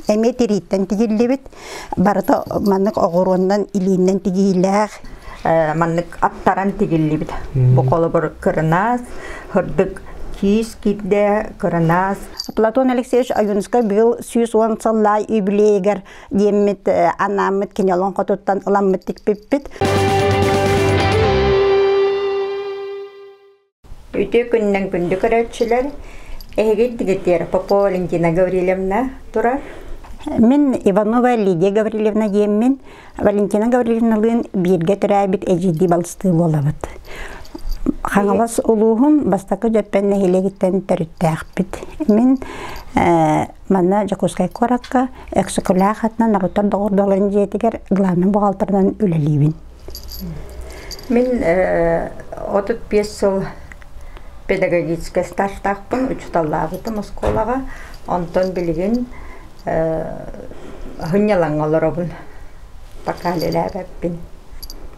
Эмиэ тирииттэн тигиллибит. Барыта маннык оҕуруоннан илииннэн тигиилээх. Маннык аттаран тигиллибит. Бу холобур кырынаас, һырдык киис киирдэ, кырынаас. Платон Алексеевич Ойуунускай быйыл 110 сыллаах юбилейыгар диэммит анааммыт кини олоҥхотуттан ыламмыт тикпиппит. Үтүө күнүнэн күндү көрөөччүлэр! Эһиги дигитиэр Попова Валентина Гаврильевна турар. Мин Иванова Лидия Гаврильевна диэммин, Валентина Гаврильевналыын бииргэ төрөөбүт эдьиийдии балыстыы буолабыт. Хаҥалас улууһун Бастакы Дьөппөн нэһилиэгиттэн төрүттээхпит. Мин манна Дьокуускай куоракка Өксөкүлээх атынан норуоттар доҕордоһууларын дьиэтигэр главный бухгалтерынан үлэлиибин. Мин 35 сыл педагогическай стажтаахпын, учууталлаабытым оскуолаҕа. Онтон билигин сынньалаҥҥа олоробун, пока үлэлээбэппин.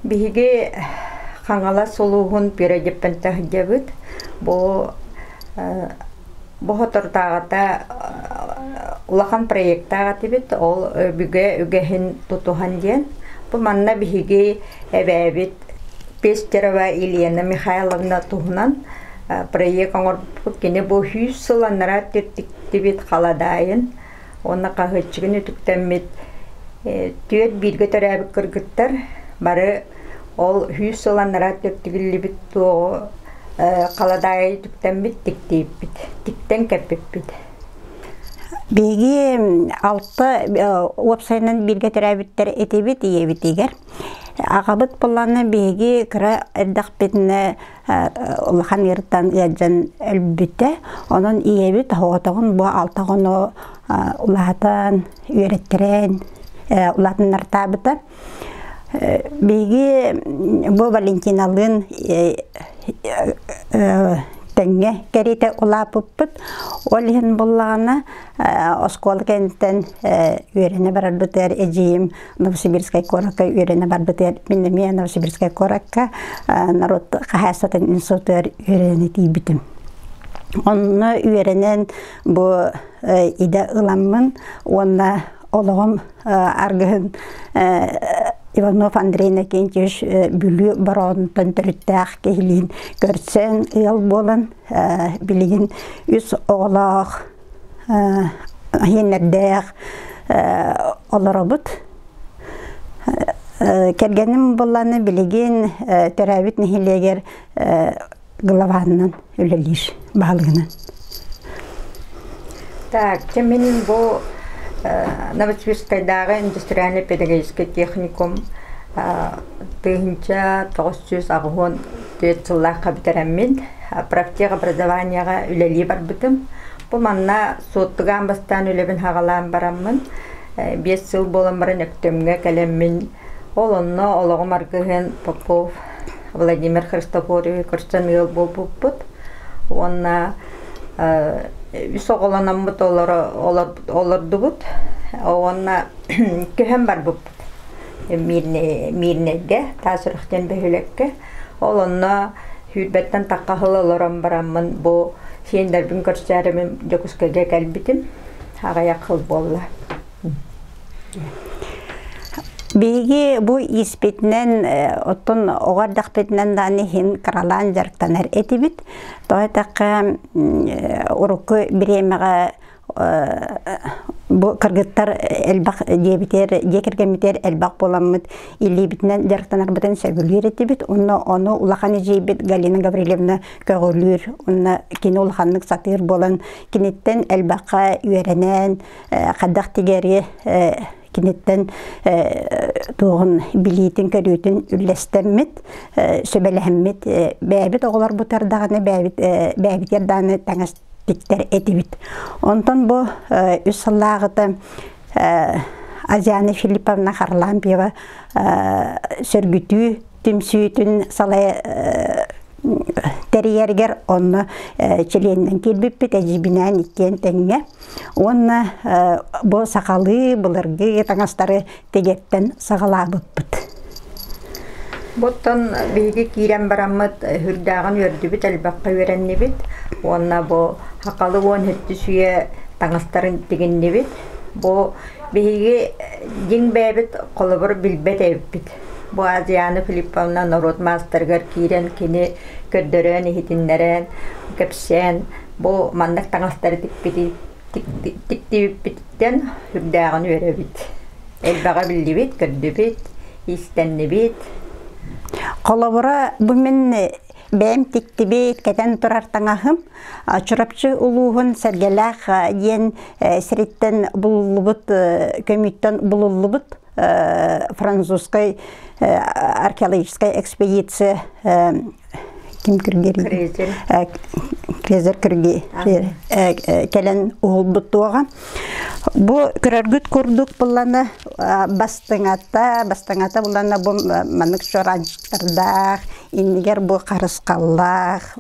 Биһиги Хаҥалас улууһун Пирадеппэнтэ сылдьабыт. Бу Бу соторутааҕыта улахан проектаах этибит, ол өбүгэ үгэһин тутуһан диэн. Бу манна биһиги эбээбит Пестерова Елена Михайловна туһунан проект оҥорбуппут. Кини бу 100 сыл анараа тиктибит халадаайын уонна хаһыаччыгын үтүктэммит түөрт бииргэ төрөөбүт кыргыттар бары ол 100 сыл анараа тигиллибит туоҕу халадаайы түктэммит тиктииппит, тиктэн кэппиппит. Биһиги алта уопсайынан бииргэ төрөөбүттэр этибит ийэбитигэр. Аҕабыт буоллаҕына биһиги кыра эрдэхпитинэ улахан ыарыттан ыалдьан өлбүтэ. Онон ийэбит оҕотоҕун бу алта оҕону улаатан, үөрэттэрэн улаатыннартаабыта. Биһиги бу Валентиналыын тэҥҥэ кэриэтэ улааппыппыт. Ол иһин буоллаҕына оскуола кэнниттэн үөрэнэ барарбытыгар эдьиийим Новосибирскай куоракка үөрэнэ барбытыгар мин эмиэ Новосибирскай куоракка народ хаһаайыстыбатын институтугар үөрэнэ тиийбитим. Онно үөрэнэн бу идэ ыламмын уонна олоҕум аргыһын Иванов Андрей Иннокентьевич Бүлүү Бороҕонуттан төрүттээх киһилиин көрсөн ыал буолан билигин үс оҕолоох иһиннэрдээх олоробут. Кэргэним буоллаҕына билигин төрөөбүт нэһилиэгэр главанынан үлэлиир баһылыгынан. Так, дьэ мин бу Новосибирскайдааҕы индустриальнай педагогическай техникум 1984 сыллаахха бүтэрэммин профтех образованиеҕа үлэлии барбытым. Бу манна суоттугаан бастаан үлэбин хаҕалаан бараммын, 5 сыл буолан баран Өктөмҥө кэлэммин, ол онно олоҕум аргыһын Попов Владимир Христофоровы көрсөн ыал буолбуппут уонна үс оҕолономмут олордубут уонна көһөн барбыппыт Миирнэйгэ Таас Үрэхтэн бөһүөлэккэ. Ол онно сүүрбэттэн тахха сыл олорон бараммын бу сиэннэрбин көрсөөрү Дьокуускайга кэлбитим. Аҕыйах сыл буолла. Биһиги бу ииспитинэн, оттон оҕо эрдэхпитинэн даҕаны иһин кыралаан дьарыктанар этибит. Тоҕо эттэххэ, урукку бириэмэҕэ бу кыргыттар элбэх диэбитигэр, дьиэ кэргэммитигэр элбэх буоламмыт илиибитинэн дьарыктанарбытын сөбүлүүр этибит. Онно ону улахан эдьиийбит Галина Гаврильевна көҕүлүүр. Онно кини улаханнык сатыыр буолан, киниттэн элбэххэ үөрэнэн, хайдах тигэри киниттэн туоҕун билиитин-көрүүтүн үллэстэммит, сүбэлэһэммит бэйэбит оҕолорбутар даҕаны бэйэбит бэйэбитигэр даҕаны таҥас тиктэр этибит. Онтон бу үс сыллааҕыта Азиана Филипповна Харлампьева сөргүтүү түмсүүтүн салай тэрийэригэр онно чилиэнинэн киирбиппит эдьиийбинээн иккиэн тэҥҥэ Уонна бу сахалыы былыргы таҥастары тигэттэн саҕалаабыппыт. Буттан биһиги киирэн бараммыт үрдээҕин үөрдүбүт, элбэххэ үөрэннибит. Уонна бу сахалыы 17 үйэ таҥастарын тигиннибит. Бу биһиги дьиҥ бэйэбит холобур билбэт эбиппит. Бу Азияна Филипповна норуот маастарыгар киирэн кини көрдөрөн, иһитиннэрэн, кэпсээн бу маннык таҥастары тикпити тиктибиппититтэн үрдээҕин үөрэбит. Элбэҕи биллибит, көрдүбүт, иистэннибит. Холобура, бу мин бэйэм тиктибит, кэтэн турар таҥаһым Чурапчы улууһун Сэргэлээх диэн сириттэн булуллубут, көмүүттэн булуллубут французскай археологическай экспедиция ким Күргери Крезер Күрги кэлэн уһулбут туоҕа. Бу көрөргүт курдук булланы бастыҥата, бастыҥата буллана бу маннык чуораанчыктардаах, иннигэр бу харысхаллаах,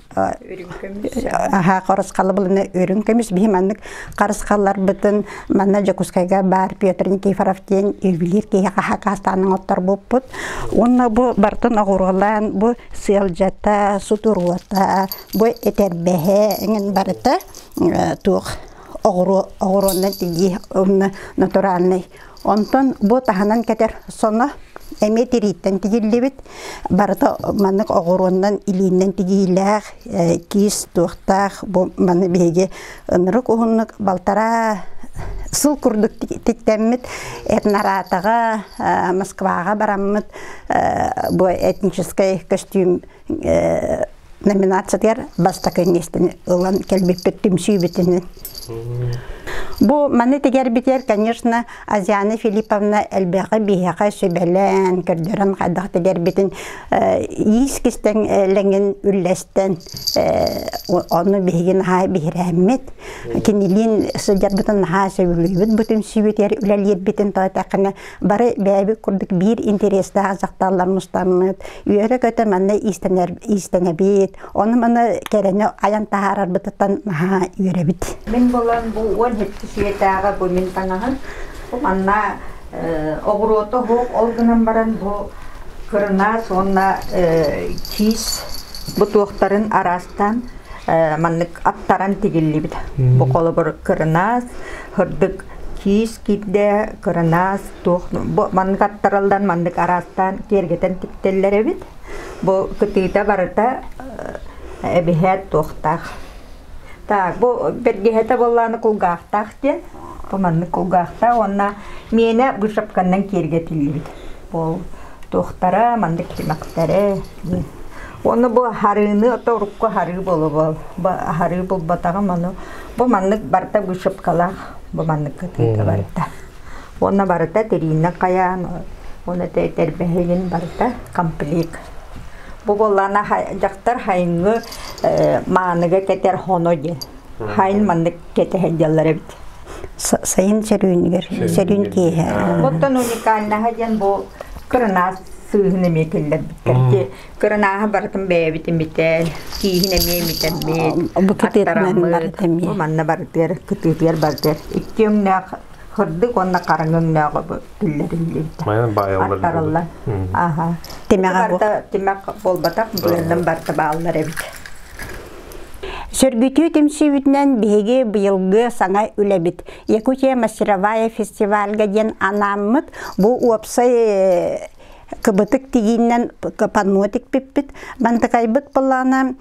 аха харысхалы булланы үрүҥ көмүс биһи маннык харысхалларбытын манна Дьокуускайга баар Петр Никифоров диэн ювелир киһи хакастанан отторбуппут. Уонна бу бартын оҕуруолаан бу сыалдьата, сутуруота, бу этэрбэһэ эҥин барыта туох оҕуруо оҕуруоннан тигии натуральный. Онтон бу таһынан кэтэр соно эмиэ тирииттэн тигиллибит. Барыта маннык оҕуруоннан илииннэн тигиилээх, киис туохтаах бу маны биһиги ынырык уһуннук балтараа сыл курдук тиктэммит этнораатаҕа Москваҕа бараммыт бу этническэй көстүүм номинациятыгар бастакы миэстэни ылан кэлбиппит түмсүүбүтүнэн. Бу маны тигэрбитигэр, конечно, Азиана Филипповна элбэҕи биһиэхэ сүбэлээн, көрдөрөн хайдах тигэрбитин иис кистэн лэҥин үллэстэн ону биһиги наһаа биһирээммит. Кинилиин сылдьарбытын наһаа сөбүлүүбүт бу түмсүүбүтүгэр үлэлиирбитин тоҕо бары бэйэбит курдук биир интэриэстээх дьахталлар мустаммыт, үөрэ-көтө манна иистэнэр иистэнэбит, ону маны кэрэни айан таһаарарбытыттан наһаа үөрэбит. Мин булан бу 17 сиэтээҕи бу мин таҥаһым. Бу манна оҕуруота оһох, ол гынан баран бу кырынаас уонна киис бу туохтарын араастаан маннык аттаран тигиллибит. Бу холобур кырынаас, һырдык киис киирдэ, кырынаас туох бу маннык аттараллан маннык араастаан киэргэтэн тиктэллэр эбит. Бу кытыыта барыта эбиһээт туохтаах. Так, бу бэргэһэтэ буоллааны кулгаахтаах диэн. Бу маннык кулгаахтаах уонна миэнэ бышапканнан киэргэтиллибит. Бу туохтара, маннык тимэхтэрэ. Уонна бу харыыны, ото урукку харыы буолуо бу харыы булбатаҕым ону бу маннык барыта вышивкалаах бу маннык кытыыта барыта. Уонна барыта тирииннэн хайаан, уонна тэрбэһигин барыта комплект. Бу буоллаана дьахтар хайыҥҥы мааныга кэтэр хоно диэн. Хайын маннык кэтэһэ дьаллар эбит. Сайын сөрүүнүгэр, сөрүүн киэһэ. Оттон уникальнаһа диэн бу кырынаас сыыһын эмиэ киллэрбиттэр. Кырынааһы барытын бэйэбит имитэн, кииһин эмиэ имитэммит, Бу кытыытынан барыта эмиэ. Бу манна барытыгар, кытыытыгар барытыгар икки өҥнөөх хырдык уонна хараҥа өҥнөөҕү киллэриллибитэ. Майан баайаллар. Аттарыллар. Аха. Тимэҕэ Барыта тимэх буолбатах, быаннан барыта бааллар эбит. Сөргүтүү түмсүүбүтүнэн биһиги быйылгы саҥа үлэбит Якутия мастеровая фестивальга диэн анааммыт бу уопсай кыбытык тигииннэн панно тикпиппит. Мантыкайбыт былаана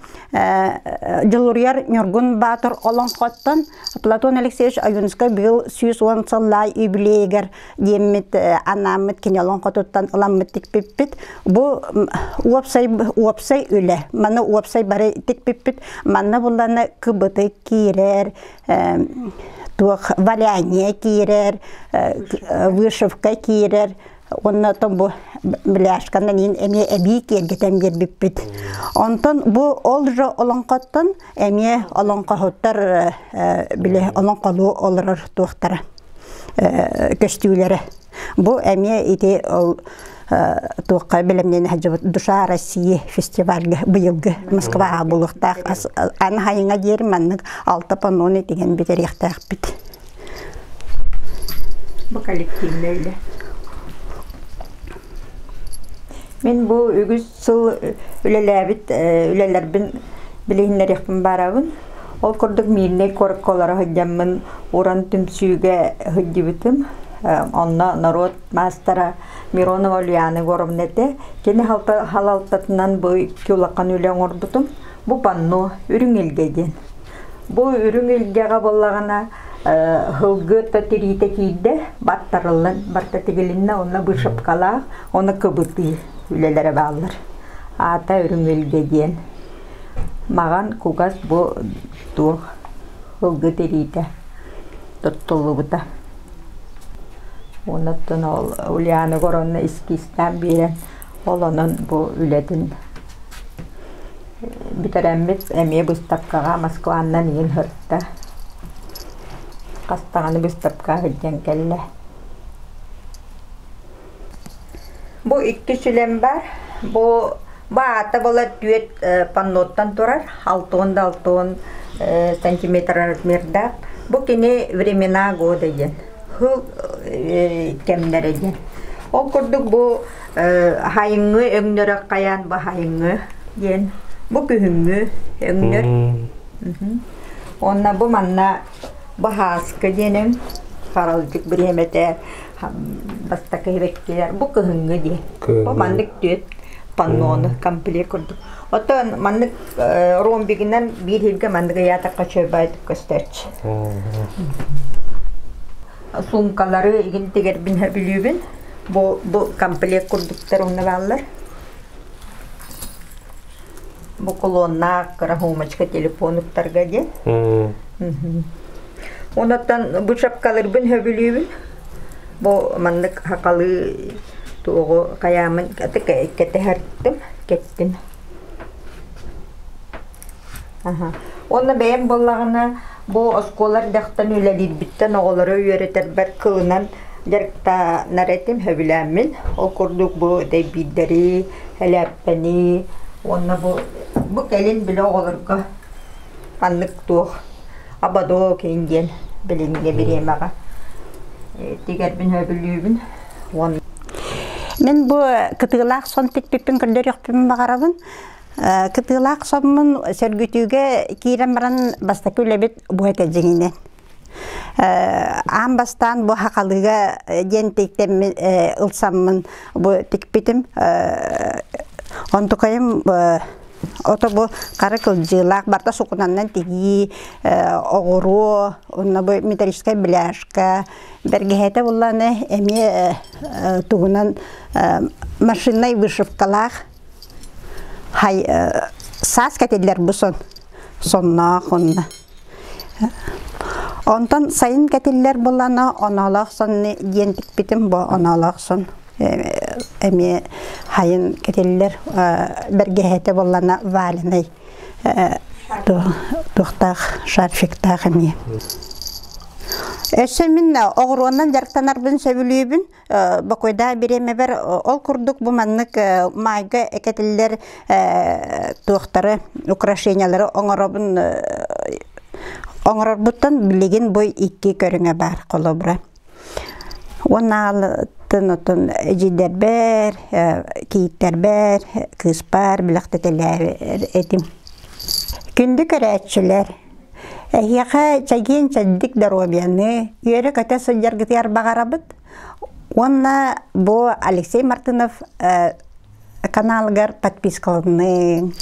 Дьулуруйар Ньургун Баатыр олоҥхоттон Платон Алексеевич Ойуунускай быйыл 110 сыллаах юбилейыгар диэммит анааммыт кини олоҥхотуттан ыламмыт тикпиппит. Бу уопсай уопсай үлэ. Маны уопсай бары тикпиппит. Манна буллана кыбытык киирэр, туох валяние киирэр, вышивка киирэр, Уонна оттон бу бляшканан иин эмиэ эбии киэргэтэн биэрбиппит. Онтон бу ол же олоҥхоттон эмиэ олоҥхоһуттар били олоҥхолуу олорор туохтара көстүүлэрэ. Бу эмиэ ити ол туохха бэлэмнэнэ сылдьыбыт «Душа России» фестивальга быйылгы Москваҕа буолуохтаах аны хайыҥа диэри маннык алта паннону тигэн бүтэриэхтээхпит. Бу коллективнай үлэ. Мин бу үгүс сыл үлэлээбит үлэлэрбин билиһиннэриэхпин баарабын. Ол курдук Миирнэй куоракка олоро сылдьаммын Уран түмсүүгэ сылдьыбытым. Онно норуот маастара Миронова Ульяна Егоровна этэ. Кини халалтатынан бу икки улахан үлэ оҥорбутум. Бу панно Үрүҥ илгэ диэн. Бу үрүҥ илгэҕэ буоллаҕына һылгы то тириитэ киирдэ, баттарыллан барыта тигилиннэ, онно вышивкалаах, онно кыбытыы үлэлэрэ бааллар. Аата Үрүҥ илгэ диэн. Маҕан кугас бу туох һылгы тириитэ туттуллубута. Оннуттан ол Ульяна Горонна эскизтээн биэрэн, ол онон бу үлэтин бүтэрэммит эмиэ быыстапкаҕа Москваннан иин сырытта. Хас даҕаны быыстапка сылдьан кэллэ. Бу икки сүлэм бар. Бу бу аата буола түөрт панноттан турар, алтыан да алтыан сантиметр размердаах. Бу кини времена года диэн, сыл кэмнэрэ диэн. Ол курдук бу хайыҥҥы өҥнөрө хайаан бу хайыҥҥы диэн, бу күһүҥҥү өҥнөр. Уонна бу манна баһааскы диэн өҥ, харалдьык бириэмэтэ бастакы эбэккилэр бу кыһыҥҥы диэн. Бу маннык түөрт паннону комплект курдук. Оттон маннык ромбигынан биир иһиргэ маннык ыйаатахха чөйбаайтык көстөөччү. Суумкалары игин тигэрбин сөбүлүүбүн. Бу, бу комплект курдуктар онно бааллар. Бу кулоннаах кыра сумочка телефон уктарга диэн. Онуттан бу шапкаларбын сөбүлүүбүн. Бу маннык хахалыы туоҕу хайаамын кэтэһэртим, кэттим. Аха. Уонна бэйэм буоллаҕына бу оскуола эрдэхтэн үлэлиирбиттэн оҕолору үөрэтэрбэр кылынан дьарыктанар этим, сөбүлээммин. Ол курдук бу дэйбиирдэри, элээппэни уонна бу бу кэлин били оҕолорго ханнык туох ободок диэн билиҥҥи бириэмэҕэ тигэрбин сөбүлүүбүн уонна Мин бу кытыылаах сон тикпиппин көрдөрүөхпүн баҕарабын. Кытыылаах соммун сөргүтүүгэ киирэн баран бастакы үлэбит бу этэ дьиҥинэн. Аан бастаан бу хахалыыга диэн тиктэммин ылсаммын бу тикпитим. Онтукайым ото бу хара кылдьыылаах барыта сукунаннан тигии, оҕуруо, онно бу металлическай бляшка бэргэһэтэ булланы эмиэ тугунан машиннай вышивкалаах хай саас кэтиллэр бу сон сонноох онно Онтон сайын кэтиллэр буоллаҕына оноолоох сон диэн тикпитим бу оноолоох сон эмиэ сайын кэтиллэр бэргэһэтэ буоллаҕына валеный туохтаах шарфиктаах эмиэ. Өссө мин оҕуруонан дьарыктанарбын сөбүлүүбүн. Бокуойдаах бириэмэбэр ол курдук бу маннык маайга экэтиллэр туохтары украшениялары оҥоробун оҥорорбуттан билигин бу икки көрүҥэ баар холобура. Уонна отун эдьиийдэрбэр, кийииттэрбэр, кыыспар бэлэхтэтэлээр этим. Күндү көрөөччүлэр, эһиэхэ чэгиэн-чэбдик доруобуйаны, үөрэ-көтө сылдьаргытыгар баҕарабыт. Уонна бу Алексей Мартынов каналыгар подпискаланыҥ.